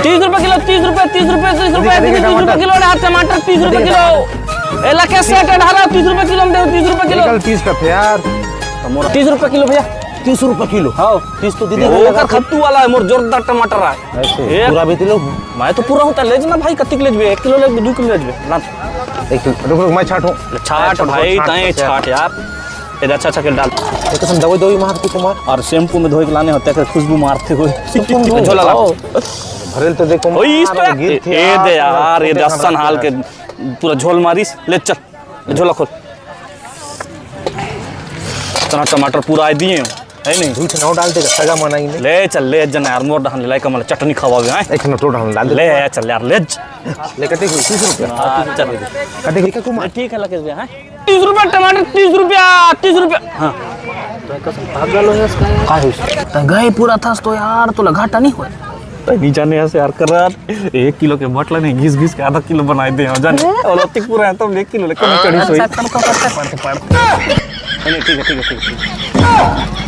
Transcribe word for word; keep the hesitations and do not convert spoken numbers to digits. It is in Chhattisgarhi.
तीस रुपए किलो, तीस रुपए, तीस रुपए, तीस रुपए, देखिए, देखिए, तीस रुपए टमाटर। किलो रे, टमाटर तीस रुपए देखिए, किलो। टमाटर। ए, ला के सेट है, ढाला, तीस रुपए किलो में दे, तीस रुपए किलो। निकल तीस करते यार। तीस रुपए किलो भैया। तीस रुपए किलो? हाँ। तीस तो दीदी ओ, लगा ओकर के खत्तू वाला है, मोर जोरदार टमाटर है। ऐसे, ए, पूरा बेच लो। मैं तो पूरा होता, ले जाना भाई, कतिक ले जबे, एक किलो ले जबे, दो किलो ले जबे, ला। एक किलो, रुक, रुक, मैं छाटूं। छाट मैं छाटूं, भाई, छाट, तैं छाट। छाट यार। ए, अच्छा, अच्छा, के डाल। एक कसम दवाई, दवाई मार के मार। और शैम्पू में धोए के लाने होते हैं, खुशबू मारते हुए। शैम्पू में धोए? झोला ला। आओ। भरेल तो देखो, ओए, इस मार, पे गिर के ए दे यार, ये देखो, दस्तान हाल के पूरा झोल मारिस। ले चल, ले झोला खोल। इतना टमाटर पूरा आए दिए हो, है नहीं? दूध नाव डाल देगा, सगा मनाई में। ले चल, ले जना यार, मोर डहन ले लाई कमल चटनी खवावे, हैं? एक मिनट, डाल दे। ले चल यार, ले ज-, ले कटे को तीस रुपया। हाँ, चल। कटे को कुमार। ठीक है, लगे हैं? तीस रुपया टमाटर, तीस रुपया, तीस रुपया। हाँ। पागल हो गया इसका यार। का है? तो गए पूरा था तो यार, तो घाटा नहीं हुआ। तै नहीं जाने ऐसे यार कर रहा है। एक किलो के बटला नहीं, घिस घिस के आधा किलो बनाए दे हम जाने। हैं? और अतिक पूरा है, तब एक किलो ले कम चढ़ी सोई। अच्छा, तड़का पड़ता है, पड़ते, पड़ते। नहीं, नहीं, ठीक है, ठीक है, ठीक है, ठीक है।